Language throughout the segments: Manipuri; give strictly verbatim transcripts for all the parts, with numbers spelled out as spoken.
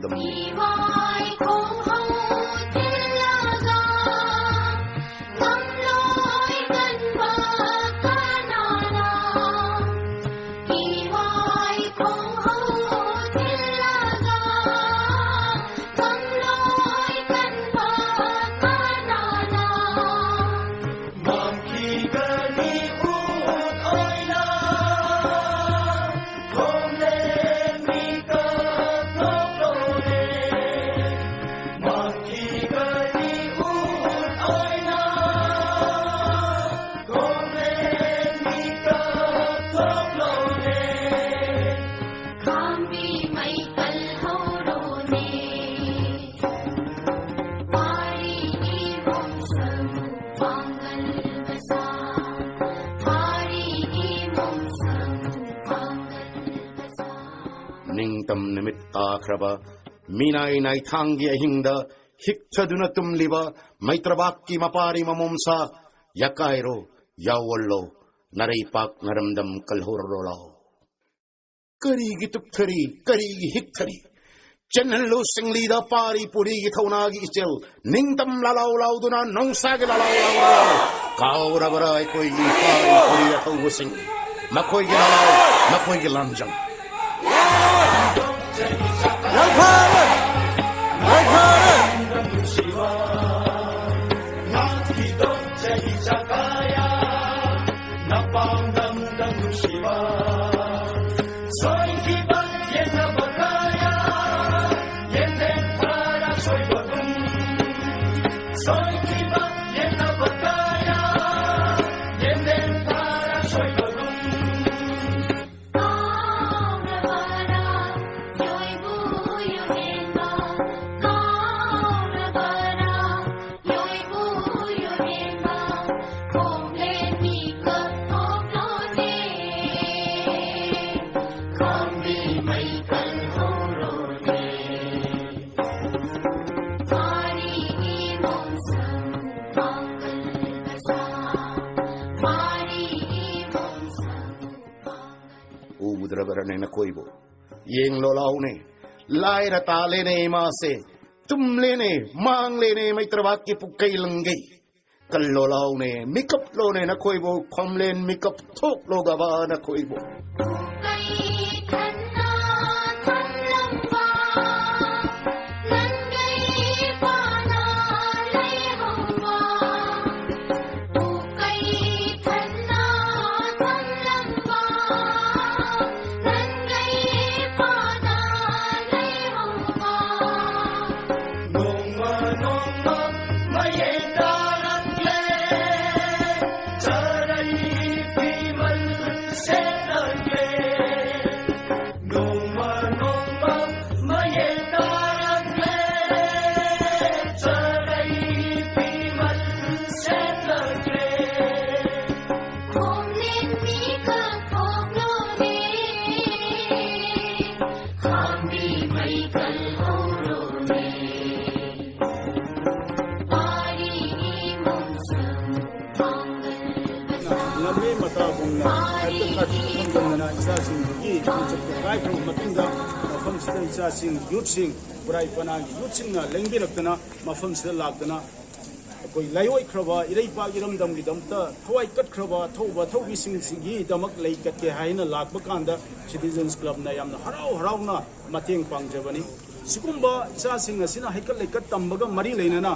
ꯏꯋꯥꯏ ꯈꯣꯡꯍꯧ ꯊꯤꯜꯂꯒ ꯉꯝꯂꯣꯏ ꯀꯟꯕ ꯀꯅꯥꯅ? ꯏꯋꯥꯏ ꯈꯣꯡꯍꯧ ꯊꯤꯜꯂꯒ ꯉꯝꯂꯣꯏ ꯀꯟꯕ ꯀꯅꯥꯅ? ꯃꯥꯡꯈꯤꯒꯅꯤ ꯎꯠ ꯑꯣꯏꯅ ꯈꯣꯡꯂꯦꯝ ꯃꯤꯀꯞ ꯊꯣꯛꯂꯣꯅꯦ꯫ ꯃꯥꯡꯈꯤꯒꯅꯤ ꯎꯠ ꯑꯣꯏꯅ ꯈꯣꯡꯂꯦꯝ ꯃꯤꯀꯞ ꯊꯣꯛꯂꯣꯅꯦ꯫ ꯈꯥꯝꯕꯤ ꯃꯩ ꯀꯜꯍꯧꯔꯣꯅꯦ꯫ ꯋꯥꯔꯤꯒꯤ ꯃꯣꯡꯁꯪ ꯄꯥꯡꯒꯜ ꯃꯆꯥ, ꯋꯥꯔꯤꯒꯤ ꯃꯣꯡꯁꯪ ꯄꯥꯡꯒꯜ ꯃꯆꯥ꯫ ꯅꯤꯡꯇꯝ ꯅꯨꯃꯤꯠ ꯇꯥꯈ꯭ꯔꯕ ꯃꯤꯅꯥꯏ ꯅꯥꯏꯊꯥꯡꯒꯤ ꯑꯍꯤꯡꯗ ꯍꯤꯛꯊꯗꯨꯅ ꯇꯨꯝꯂꯤꯕ ꯃꯩꯇ꯭ꯔꯕꯥꯛꯀꯤ ꯃꯄꯥꯔꯤ ꯃꯃꯣꯝꯁꯥ ꯌꯥꯀꯥꯏꯔꯣ, ꯌꯥꯑꯣꯜꯂꯣ, ꯅꯥꯔꯩꯄꯥꯛ ꯅꯥꯔꯝꯗꯝ ꯀꯜꯍꯧꯔꯣ ꯂꯥꯎ꯫ ꯀꯔꯤꯒꯤ ꯇꯨꯞꯊꯔꯤ, ꯀꯔꯤꯒꯤ ꯍꯤꯛꯊꯔꯤ? ꯆꯦꯟꯍꯜꯂꯨ ꯁꯤꯡꯂꯤꯗ ꯄꯥꯔꯤ ꯄꯨꯔꯤꯒꯤ ꯊꯧꯅꯥꯒꯤ ꯏꯆꯦꯜ, ꯅꯤꯡꯇꯝ ꯂꯥꯂꯥꯎ ꯂꯥꯎꯗꯨꯅ ꯅꯣꯡꯁꯥꯒꯤ ꯂꯥꯂꯥꯎ ꯂꯥꯎ ꯂꯥꯎ꯫ ꯀꯥꯎꯔꯕꯔꯥ ꯑꯩꯈꯣꯏꯒꯤ ꯄꯥꯔꯤ ꯄꯨꯔꯤ ꯑꯊꯧꯕꯁꯤꯡ, ꯃꯈꯣꯏꯒꯤ ꯂꯥꯂꯥꯎ, ꯃꯈꯣꯏꯒꯤ ꯂꯥꯟꯖꯪ? ꯌꯥꯝꯐꯔꯦ! ꯌꯥꯝꯐꯔꯦ! ꯎꯗ꯭ꯔꯕꯔꯅꯦ ꯅꯈꯣꯏꯕꯨ? ꯌꯦꯡꯂꯣ ꯂꯥꯎꯅꯦ, ꯂꯥꯏꯔ ꯇꯥꯂꯦꯅꯦ ꯏꯃꯥꯁꯦ, ꯇꯨꯝꯂꯦꯅꯦ, ꯃꯥꯡꯂꯦꯅꯦ ꯃꯩꯇ꯭ꯔꯕꯥꯛꯀꯤ ꯄꯨꯛꯀꯩ ꯂꯪꯒꯩ꯫ ꯀꯜꯂꯣ ꯂꯥꯎꯅꯦ, ꯃꯤꯀꯞ ꯂꯣꯅꯦ ꯅꯈꯣꯏꯕꯨ, ꯈꯣꯝꯂꯦꯟ ꯃꯤꯀꯞ ꯊꯣꯛꯂꯣꯒꯕ ꯅꯈꯣꯏꯕꯨ꯫ ꯉꯝꯃꯤ ꯃꯇꯥꯒꯨꯝꯅ ꯍꯦꯛꯇ ꯈꯔ ꯈꯪꯗꯅ ꯏꯆꯥꯁꯤꯡꯗꯨꯒꯤ ꯈꯣꯡꯆꯠꯇꯨ ꯀꯥꯏꯈ꯭ꯔꯕ ꯃꯇꯨꯡꯗ, ꯃꯐꯝꯁꯤꯗ ꯏꯆꯥꯁꯤꯡ, ꯌꯨꯠꯁꯤꯡ, ꯈꯨꯔꯥꯏ ꯄꯅꯥꯒꯤ ꯌꯨꯠꯁꯤꯡꯅ ꯂꯦꯡꯕꯤꯔꯛꯇꯅ, ꯃꯐꯝꯁꯤꯗ ꯂꯥꯛꯇꯅ ꯑꯩꯈꯣꯏ ꯂꯥꯏꯑꯣꯏꯈ꯭ꯔꯕ ꯏꯔꯩꯄꯥꯛ ꯏꯔꯝꯗꯝꯒꯤꯗꯃꯛꯇ ꯊꯋꯥꯏ ꯀꯠꯈ꯭ꯔꯕ ꯑꯊꯧꯕ ꯑꯊꯧꯕꯤꯁꯤꯡꯁꯤꯒꯤꯗꯃꯛ ꯂꯩ ꯀꯠꯀꯦ ꯍꯥꯏꯅ ꯂꯥꯛꯄ ꯀꯥꯟꯗ, ꯁꯤꯇꯤꯖꯟꯁ ꯀ꯭ꯂꯕꯅ ꯌꯥꯝꯅ ꯍꯔꯥꯎ ꯍꯔꯥꯎꯅ ꯃꯇꯦꯡ ꯄꯥꯡꯖꯕꯅꯤ꯫ ꯁꯤꯒꯨꯝꯕ ꯏꯆꯥꯁꯤꯡ ꯑꯁꯤꯅ ꯍꯩꯀꯠ ꯂꯩꯀꯠ ꯇꯝꯕꯒ ꯃꯔꯤ ꯂꯩꯅꯅ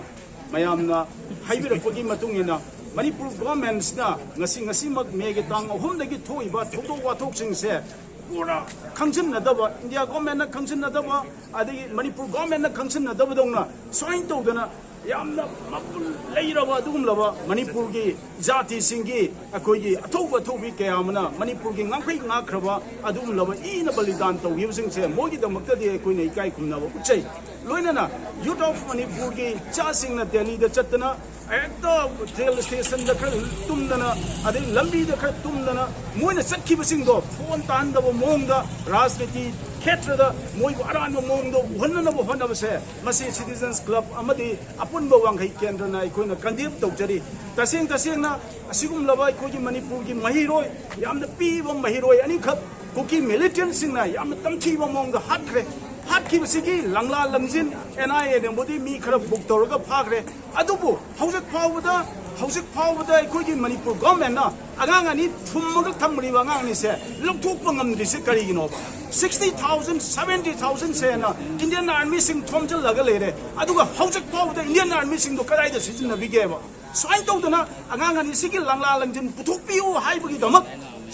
ꯃꯌꯥꯝꯅ ꯍꯥꯏꯕꯤꯔꯛꯄꯒꯤ ꯃꯇꯨꯡ ꯏꯟꯅ, ꯃꯅꯤꯄꯨꯔ ꯒꯣꯔꯃꯦꯟꯁꯤꯅ ꯉꯁꯤ, ꯉꯁꯤꯃꯛ ꯃꯦꯒꯤ ꯇꯥꯡ ꯑꯍꯨꯝꯗꯒꯤ ꯊꯣꯛꯏꯕ ꯊꯧꯗꯣꯛ ꯋꯥꯊꯣꯛꯁꯤꯡꯁꯦ ꯄꯨꯔꯥ ꯈꯪꯖꯤꯟꯅꯗꯕ, ꯏꯟꯗꯤꯌꯥ ꯒꯣꯔꯃꯦꯟꯅ ꯈꯪꯖꯤꯟꯅꯗꯕ, ꯑꯗꯒꯤ ꯃꯅꯤꯄꯨꯔ ꯒꯣꯔꯃꯦꯟꯅ ꯈꯪꯖꯤꯟꯅꯗꯕꯗꯧꯅ ꯁꯨꯃꯥꯏꯅ ꯇꯧꯗꯅ ꯌꯥꯝꯅ ꯃꯄꯨꯟ ꯂꯩꯔꯕ ꯑꯗꯨꯒꯨꯝꯂꯕ ꯃꯅꯤꯄꯨꯔꯒꯤ ꯖꯥꯇꯤꯁꯤꯡꯒꯤ ꯑꯩꯈꯣꯏꯒꯤ ꯑꯊꯧꯕ ꯑꯊꯧꯕꯤ ꯀꯌꯥ ꯑꯃꯅ ꯃꯅꯤꯄꯨꯔꯒꯤ ꯉꯥꯡꯐꯩ ꯉꯥꯛꯈ꯭ꯔꯕ ꯑꯗꯨꯒꯨꯝꯂꯕ ꯏꯅ ꯕꯂꯤꯗꯥꯟ ꯇꯧꯈꯤꯕꯁꯤꯡꯁꯦ, ꯃꯣꯏꯒꯤꯗꯃꯛꯇꯗꯤ ꯑꯩꯈꯣꯏꯅ ꯏꯀꯥꯏ ꯈꯨꯝꯅꯕ ꯎꯠꯆꯩ꯫ ꯂꯣꯏꯅꯅ ꯌꯨꯠ ꯑꯣꯐ ꯃꯅꯤꯄꯨꯔꯒꯤ ꯏꯆꯥꯁꯤꯡꯅ ꯗꯦꯜꯂꯤꯗ ꯆꯠꯇꯅ ꯍꯦꯛꯇ ꯔꯦꯜ ꯁ꯭ꯇꯦꯁꯟꯗ ꯈꯔ ꯇꯨꯝꯗꯅ, ꯑꯗꯩ ꯂꯝꯕꯤꯗ ꯈꯔ ꯇꯨꯝꯗꯅ, ꯃꯣꯏꯅ ꯆꯠꯈꯤꯕꯁꯤꯡꯗꯣ ꯐꯣꯟ ꯇꯥꯍꯟꯗꯕ ꯃꯑꯣꯡꯗ, ꯔꯥꯖꯅꯤꯇꯤ ꯈꯦꯇ꯭ꯔꯗ ꯃꯣꯏꯕꯨ ꯑꯔꯥꯟꯕ ꯃꯑꯣꯡꯗ ꯎꯍꯟꯅꯅꯕ ꯍꯣꯠꯅꯕꯁꯦ, ꯃꯁꯤ ꯁꯤꯇꯤꯖꯟꯁ ꯀ꯭ꯂꯕ ꯑꯃꯗꯤ ꯑꯄꯨꯟꯕ ꯋꯥꯡꯈꯩ ꯀꯦꯟꯗ꯭ꯔꯅ ꯑꯩꯈꯣꯏꯅ ꯀꯟꯗꯦꯝ ꯇꯧꯖꯔꯤ꯫ ꯇꯁꯦꯡ ꯇꯁꯦꯡꯅ ꯑꯁꯤꯒꯨꯝꯂꯕ ꯑꯩꯈꯣꯏꯒꯤ ꯃꯅꯤꯄꯨꯔꯒꯤ ꯃꯍꯩꯔꯣꯏ, ꯌꯥꯝꯅ ꯄꯤꯕ ꯃꯍꯩꯔꯣꯏ ꯑꯅꯤꯈꯛ ꯀꯨꯀꯤ ꯃꯤꯂꯤꯇꯦꯟꯁꯤꯡꯅ ꯌꯥꯝꯅ ꯇꯝꯊꯤꯕ ꯃꯑꯣꯡꯗ ꯍꯥꯠꯈ꯭ꯔꯦ꯫ ꯍꯥꯠꯈꯤꯕꯁꯤꯒꯤ ꯂꯪꯂꯥ ꯂꯪꯖꯤꯟ ꯑꯦꯟ ꯑꯥꯏ ꯑꯦꯅꯕꯨꯗꯤ ꯃꯤ ꯈꯔ ꯕꯨꯛ ꯇꯧꯔꯒ ꯐꯥꯈ꯭ꯔꯦ꯫ ꯑꯗꯨꯕꯨ ꯍꯧꯖꯤꯛ ꯐꯥꯎꯕꯗ, ꯍꯧꯖꯤꯛ ꯐꯥꯎꯕꯗ ꯑꯩꯈꯣꯏꯒꯤ ꯃꯅꯤꯄꯨꯔ ꯒꯣꯔꯃꯦꯟꯅ ꯑꯉꯥꯡ ꯑꯅꯤ ꯐꯨꯝꯃꯒ ꯊꯝꯂꯤꯕ ꯑꯉꯥꯡ ꯑꯅꯤꯁꯦ ꯂꯧꯊꯣꯛꯄ ꯉꯝꯗ꯭ꯔꯤꯁꯦ ꯀꯔꯤꯒꯤꯅꯣꯕ? Sixty thousand, seventy thousand ꯁꯦꯅ ꯏꯟꯗꯤꯌꯟ ꯑꯥꯔꯃꯤꯁꯤꯡ ꯊꯣꯝꯖꯤꯜꯂꯒ ꯂꯩꯔꯦ꯫ ꯑꯗꯨꯒ ꯍꯧꯖꯤꯛ ꯐꯥꯎꯕꯗ ꯏꯟꯗꯤꯌꯟ ꯑꯥꯔꯃꯤꯁꯤꯡꯗꯣ ꯀꯗꯥꯏꯗ ꯁꯤꯖꯤꯟꯅꯕꯤꯒꯦꯕ? ꯁꯨꯃꯥꯏꯅ ꯇꯧꯗꯅ ꯑꯉꯥꯡ ꯑꯅꯤꯁꯤꯒꯤ ꯂꯪꯂꯥ ꯂꯪꯖꯤꯟ ꯄꯨꯊꯣꯛꯄꯤꯌꯨ ꯍꯥꯏꯕꯒꯤꯗꯃꯛ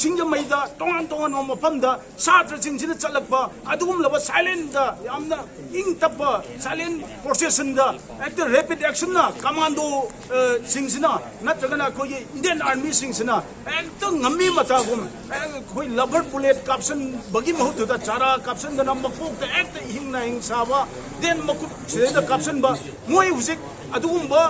ꯁꯤꯡꯖꯃꯩꯗ ꯇꯣꯉꯥꯟ ꯇꯣꯉꯥꯟꯕ ꯃꯐꯝꯗ ꯁꯥꯇ꯭ꯔꯁꯤꯡꯁꯤꯅ ꯆꯠꯂꯛꯄ ꯑꯗꯨꯒꯨꯝꯂꯕ ꯁꯥꯏꯂꯦꯟꯗ, ꯌꯥꯝꯅ ꯏꯪ ꯇꯞꯄ ꯁꯥꯏꯂꯦꯟ ꯄ꯭ꯔꯣꯁꯦꯁꯟꯗ ꯍꯦꯛꯇ ꯔꯦꯄꯤꯗ ꯑꯦꯛꯁꯟꯅ ꯀꯃꯥꯟꯗꯣ, ꯑ, ꯁꯤꯡꯁꯤꯅ ꯅꯠꯇ꯭ꯔꯒꯅ ꯑꯩꯈꯣꯏꯒꯤ ꯏꯟꯗꯤꯌꯟ ꯑꯥꯔꯃꯤꯁꯤꯡꯁꯤꯅ ꯍꯦꯛꯇ ꯉꯝꯃꯤ ꯃꯇꯥꯒꯨꯝ, ꯑꯩꯈꯣꯏ ꯂꯕꯔ ꯕꯨꯂꯦꯠ ꯀꯥꯞꯁꯟꯕꯒꯤ ꯃꯍꯨꯠꯇꯨꯗ ꯆꯥꯔꯥ ꯀꯥꯞꯁꯟꯗꯅ ꯃꯀꯣꯛꯇ ꯍꯦꯛꯇ ꯏꯍꯤꯡ ꯅꯥꯍꯤꯡ ꯁꯥꯕ, ꯗꯦꯟ ꯃꯈꯨꯠ ꯁꯤꯗꯩꯗ ꯀꯥꯞꯁꯟꯕ꯫ ꯃꯣꯏ ꯍꯧꯖꯤꯛ ꯑꯗꯨꯒꯨꯝꯕ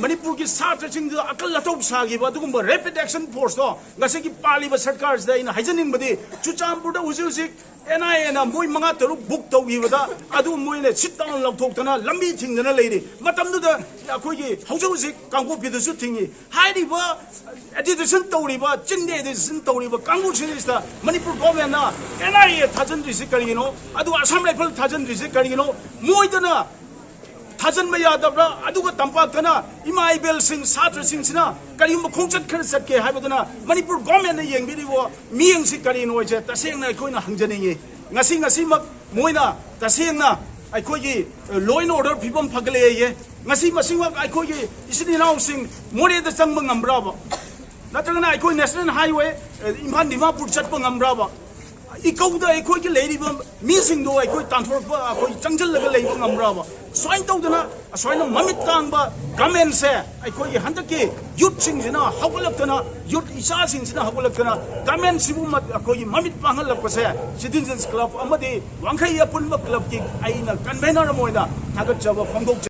ꯃꯅꯤꯄꯨꯔꯒꯤ ꯁꯥꯇ꯭ꯔꯁꯤꯡꯗꯨꯗ ꯑꯀꯜ ꯑꯊꯧ ꯁꯥꯈꯤꯕ ꯑꯗꯨꯒꯨꯝꯕ ꯔꯦꯄꯤꯗ ꯑꯦꯛꯁꯟ ꯐꯣꯔꯁꯇꯣ ꯉꯁꯤꯒꯤ ꯄꯥꯜꯂꯤꯕ ꯁꯔꯀꯥꯔꯁꯤꯗ ꯑꯩꯅ ꯍꯥꯏꯖꯅꯤꯡꯕꯗꯤ, ꯆꯨꯔꯆꯥꯟꯄꯨꯔꯗ ꯍꯧꯖꯤꯛ ꯍꯧꯖꯤꯛ ꯑꯦꯟ ꯑꯥꯏ ꯑꯦꯅ ꯃꯣꯏ ꯃꯉꯥ ꯇꯔꯨꯛ ꯕꯨꯛ ꯇꯧꯈꯤꯕꯗ ꯑꯗꯨ ꯃꯣꯏꯅ ꯁꯤꯠ ꯗꯥꯎꯟ ꯂꯧꯊꯣꯛꯇꯅ ꯂꯝꯕꯤ ꯊꯤꯡꯗꯅ ꯂꯩꯔꯤ꯫ ꯃꯇꯝꯗꯨꯗ ꯑꯩꯈꯣꯏꯒꯤ ꯍꯧꯖꯤꯛ ꯍꯧꯖꯤꯛ ꯀꯥꯡꯄꯣꯛꯄꯤꯗꯁꯨ ꯊꯤꯡꯉꯤ꯫ ꯍꯥꯏꯔꯤꯕ ꯑꯦꯖꯤꯇꯦꯁꯟ ꯇꯧꯔꯤꯕ, ꯆꯤꯟꯗ ꯑꯦꯖꯤꯇꯦꯁꯟ ꯇꯧꯔꯤꯕ ꯀꯥꯡꯕꯨꯁꯤꯡꯁꯤꯗ ꯃꯅꯤꯄꯨꯔ ꯒꯣꯔꯃꯦꯟꯅ ꯑꯦꯟ ꯑꯥꯏ ꯑꯦ ꯊꯥꯖꯤꯟꯗ꯭ꯔꯤꯁꯤ ꯀꯔꯤꯒꯤꯅꯣ? ꯑꯗꯨꯒ ꯑꯁꯥꯝ ꯔꯥꯏꯐꯜ ꯊꯥꯖꯤꯟꯗ꯭ꯔꯤꯁꯤ ꯀꯔꯤꯒꯤꯅꯣ? ꯃꯣꯏꯗꯅ ꯊꯥꯖꯤꯟꯕ ꯌꯥꯗꯕ꯭ꯔꯥ? ꯑꯗꯨꯒ ꯇꯝꯄꯥꯛꯇꯅ ꯏꯃꯥ ꯏꯕꯦꯜꯁꯤꯡ, ꯁꯥꯇ꯭ꯔꯁꯤꯡꯁꯤꯅ ꯀꯔꯤꯒꯨꯝꯕ ꯈꯣꯡꯆꯠ ꯈꯔ ꯆꯠꯀꯦ ꯍꯥꯏꯕꯗꯅ ꯃꯅꯤꯄꯨꯔ ꯒꯣꯔꯃꯦꯟꯅ ꯌꯦꯡꯕꯤꯔꯤꯕ ꯃꯤꯠꯌꯦꯡꯁꯤ ꯀꯔꯤꯅꯣ ꯍꯥꯏꯁꯦ ꯇꯁꯦꯡꯅ ꯑꯩꯈꯣꯏꯅ ꯍꯪꯖꯅꯤꯡꯉꯤ꯫ ꯉꯁꯤ, ꯉꯁꯤꯃꯛ ꯃꯣꯏꯅ ꯇꯁꯦꯡꯅ ꯑꯩꯈꯣꯏꯒꯤ, ꯑ, law and order ꯐꯤꯕꯝ ꯐꯒꯠꯂꯛꯑꯦꯌꯦ꯫ ꯉꯁꯤ ꯃꯁꯤꯃꯛ ꯑꯩꯈꯣꯏꯒꯤ ꯏꯆꯤꯟ ꯏꯅꯥꯎꯁꯤꯡ ꯃꯣꯔꯦꯗ ꯆꯪꯕ ꯉꯝꯕ꯭ꯔꯥꯕ? ꯅꯠꯇ꯭ꯔꯒꯅ ꯑꯩꯈꯣꯏ ꯅꯦꯁꯅꯦꯜ ꯍꯥꯏꯋꯦ, ꯑ, ꯏꯝꯐꯥꯜ ꯗꯤꯃꯥꯄꯨꯔ ꯆꯠꯄ ꯉꯝꯕ꯭ꯔꯥꯕ? ꯏꯀꯧꯗ ꯑꯩꯈꯣꯏꯒꯤ ꯂꯩꯔꯤꯕ ꯃꯤꯁꯤꯡꯗꯣ ꯑꯩꯈꯣꯏ ꯇꯥꯟꯊꯣꯔꯛꯄ, ꯑꯩꯈꯣꯏ ꯆꯪꯁꯤꯜꯂꯒ ꯂꯩꯕ ꯉꯝꯕ꯭ꯔꯥꯕ? ꯁꯨꯃꯥꯏꯅ ꯇꯧꯗꯅ ꯑꯁꯨꯃꯥꯏꯅ ꯃꯃꯤꯠ ꯇꯥꯡꯕ ꯒꯃꯦꯟꯁꯦ, ꯑꯩꯈꯣꯏꯒꯤ ꯍꯟꯗꯛꯀꯤ ꯌꯨꯠꯁꯤꯡꯁꯤꯅ ꯍꯧꯒꯠꯂꯛꯇꯅ, ꯌꯨꯠ ꯏꯆꯥꯁꯤꯡꯁꯤꯅ ꯍꯧꯒꯠꯂꯛꯇꯅ ꯒꯃꯦꯟꯁꯤꯕꯨ ꯃ-, ꯑꯩꯈꯣꯏꯒꯤ ꯃꯃꯤꯠ ꯄꯥꯡꯍꯜꯂꯛꯄꯁꯦ ꯁꯤꯇꯤꯖꯟꯁ ꯀ꯭ꯂꯕ ꯑꯃꯗꯤ ꯋꯥꯡꯈꯩ ꯑꯄꯨꯟꯕ ꯀ꯭ꯂꯕꯀꯤ ꯑꯩꯅ ꯀꯟꯚꯦꯅꯔ ꯑꯃ ꯑꯣꯏꯅ ꯊꯥꯒꯠꯆꯕ ꯐꯣꯡꯗꯣꯛꯆꯩ꯫